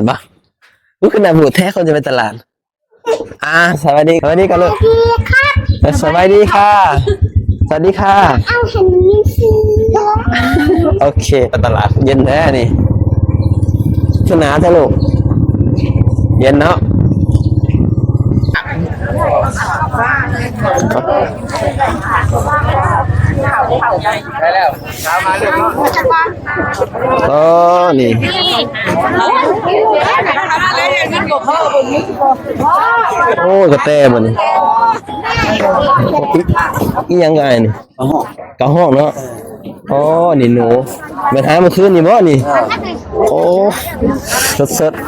ດບໍ່? ອຸ້ຍ ຄືໜ້າບູດແທ້ ຄົນຈະໄປຕະຫຼາດ. ອ່າ ສະບາຍດີ ສະບາຍດີກ່ອນລູກ. ສະບາຍດີຄັບ ເອີ ສະບາຍດີຄ່ະ ສະບາຍດີຄ່ະ. ເອົາ ເຫັນມີສີ. ໂອເຄ ຕະຫຼາດເຢັນແທ້ນີ້ ຄືໜາວແທ້ລູກ. ເຢັນເນາະ. ໄດ້ແລ້ວ ເອົາມາເລີຍເນາະ. ອໍ ນີ້ ໂອ້ ກະແຕບໍ່ນີ້? ອີ່ຫຍັງກະໄອນີ້? ກະຮອກ ກະຮອກເນາະ. ອໍ ນີ້ໜູ ແມ່ນຫາມື້ຄືນນີ້ບໍ່ນີ້? ໂອ້ ສົດໆ.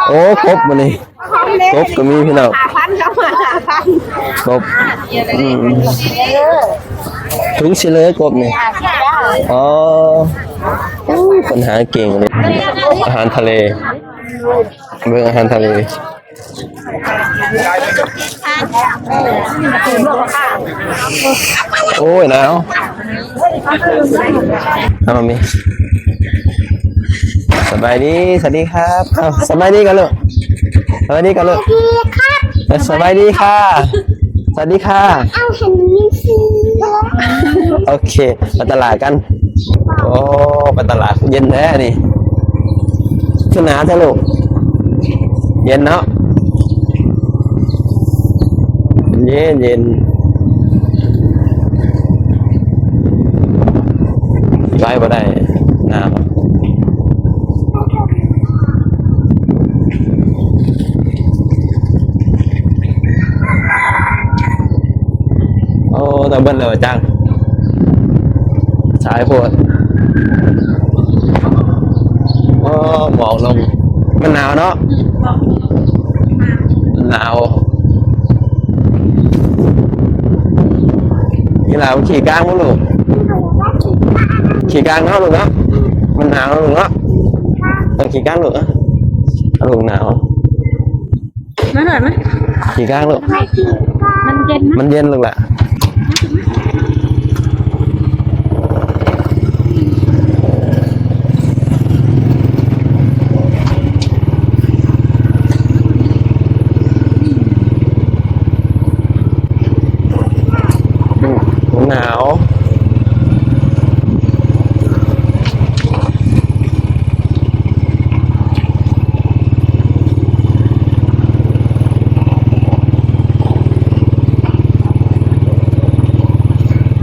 ໂອ້ ກົບມື້ນີ້ ກົບກໍມີພີ່ນ້ອງ. ກົບ ອືມ ຖົງຊິເລີກົບນີ້. ອໍ ໂອ້ ຄົນຫາເກັ່ງເລີຍ. ອາຫານທະເລ ເບິ່ງອາຫານທະເລ. ໂອ້ຍ ໜາວ. ເອົາມາມີ ສະບາຍດີ ສະຫວັດດີຄັບ. ເອົາ ສະບາຍດີກ່ອນລູກ ສະຫວັດດີກ່ອນລູກ. ເອີ ສະບາຍດີຄ່ະ ສະຫວັດດີຄ່ະ. ເອົາ ເຫັນມີສີ. ໂອເຄ ໄປຕະຫຼາດກັນ. ໂອ້ ໄປຕະຫຼາດເຢັນແທ້ນີ້ ຄືໜາວແທ້ລູກ. ເຢັນເນາະ ເຢັນໆ ໄປບໍ່ໄດ້ ໜາວ. ໂອ້ ຕາເບິ່ນແລ້ວຈັງ ສາຍໂພດ. ໂອ້ ໝອກລົງ ມັນໜາວເນາະ ໜາວ. ອີ່ຫຼ້າຂີ່ກາງບໍ່ລູກ? ຂີ່ກາງເນາະລູກເນາະ ມັນໜາວເນາະລູກເນາະ. ເອີ ຂີ່ກາງລູກ ເອີ ລູກໜາວ. ມາເຖິງມາ ຂີ່ກາງລູກ ມັນເຢັນ ມັນເຢັນລູກຫຼ້າ. ໜາວ.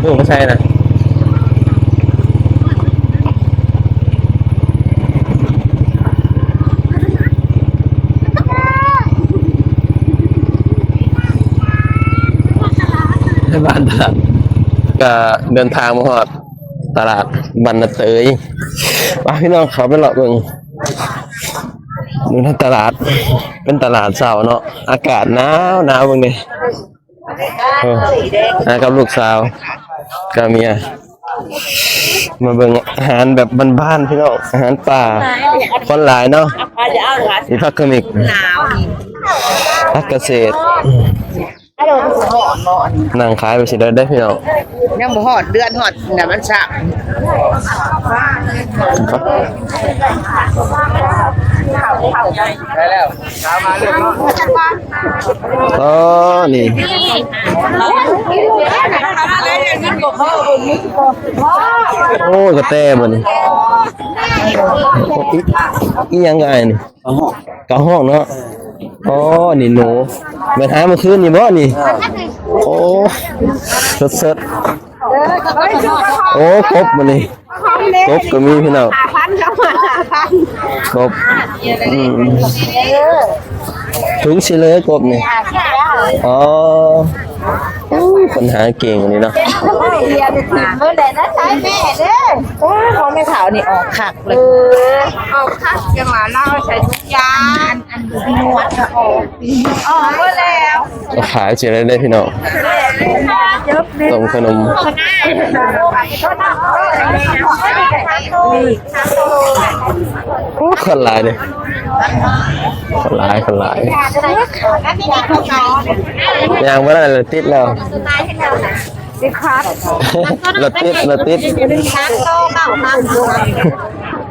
ໂອ້ ບໍ່ໃຊ່ນະ ບ້ານຕະຫຼາດ ກະເດີນທາງມາຮອດ ຕະຫຼາດບ້ານນາເຕີຍ. ມາພີ່ນ້ອງເຂົ້າໄປເລາະເບິ່ງ ຢູ່ໃນຕະຫຼາດ ເປັນຕະຫຼາດເຊົ້າເນາະ ອາກາດໜາວໆ ເບິ່ງເດ້. ເອີ ມາກັບລູກສາວກັບເມຍ ມາເບິ່ງອາຫານແບບບ້ານໆ ພີ່ນ້ອງ ອາຫານປ່າ. ຄົນຫຼາຍເນາະ ມີຜັກຂະມິກ ຜັກກະເສດ. ນັ່ງຂາຍໄປຊິໄດ້ເດ້ພີ່ນ້ອງ ຍັງບໍ່ຮອດເດືອນຮອດນະ ມັນຊ້າ. ໄດ້ແລ້ວ ເອົາມາເລີຍເນາະ. ອໍ ນີ້ ໂອ້ ກະແຕບໍ່ນີ້? ອີ່ຫຍັງກະໄອນີ້? ກະຮອກ ກະຮອກເນາະ. ອໍ ນີ້ໜູ ແມ່ນຫາມື້ຄືນນີ້ບໍ່ນີ້? ໂອ້ ສົດໆ. ໂອ້ ກົບມື້ນີ້ ກົບກໍມີພີ່ນ້ອງ ກົບ ອືມ ຖົງຊິເລີກົບນີ້. ອໍ ໂອ້ຍ ຄົນຫາເກັ່ງນີ້ເນາະ. ໂອ້ຍ ເມຍໄປກິນມື້ໃດນະ ໃຊ້ແມ່ເດີ້. ໂອ້ຍ ຂອງແມ່ເຖົ້ານີ້ອອກຄັກເລີຍ ເອີ ອອກຄັກ ຈັ່ງວ່າລາວໃສ່ທຸກຢ່າງ ອັນ ອັນ ໜວດກໍອອກ ອອກເບິດແລ້ວ. ເອົາຂາຍຊິໄດ້ເດ້ພີ່ນ້ອງ ຕົ້ມຂະໜົມ. ໂອ້ ຄົນຫຼາຍເດ້ ຄົນຫຼາຍ ຄົນຫຼາຍ. ຍ່າງບໍ່ໄດ້ ລົດຕິດແລ້ວ ຕິດຂັດ ລົດຕິດ ລົດຕິດ.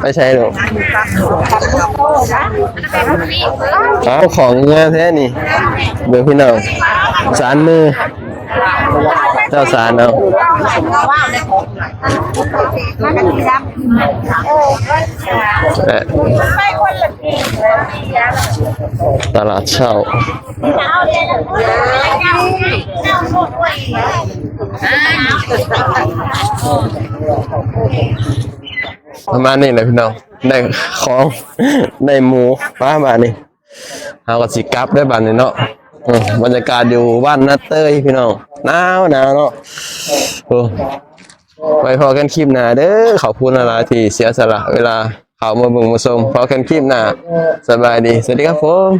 ໄປໃສລູກ? ອ້າວ ຂອງງາມແທ້ນີ້ ເບິ່ງພີ່ນ້ອງ ສານມື ເຈົ້າສານເອົາ ແລະ ຕະຫຼາດເຊົ້າ ປະມານນີ້ແຫຼະພີ່ນ້ອງ ໄດ້ຂອງ ໄດ້ໝູ ປະມານນີ້ ເຮົາກໍຊິກັບເດີບາດນີ້ເນາະ. ເອີ ບັນຍາກາດຢູ່ບ້ານນາເຕີຍພີ່ນ້ອງ ໜາວໆເນາະ. ໂອ້ ໄວ້ພໍ້ກັນຄລິບໜ້າເດີ. ຂອບຄຸນຫຼາຍໆທີ່ເສຍສະຫຼະເວລາເຂົ້າມາເບິ່ງມາຊົມ. ພໍ້ກັນຄລິບໜ້າ. ສະບາຍດີ. ສະຫວັດດີຄັບຜົມ.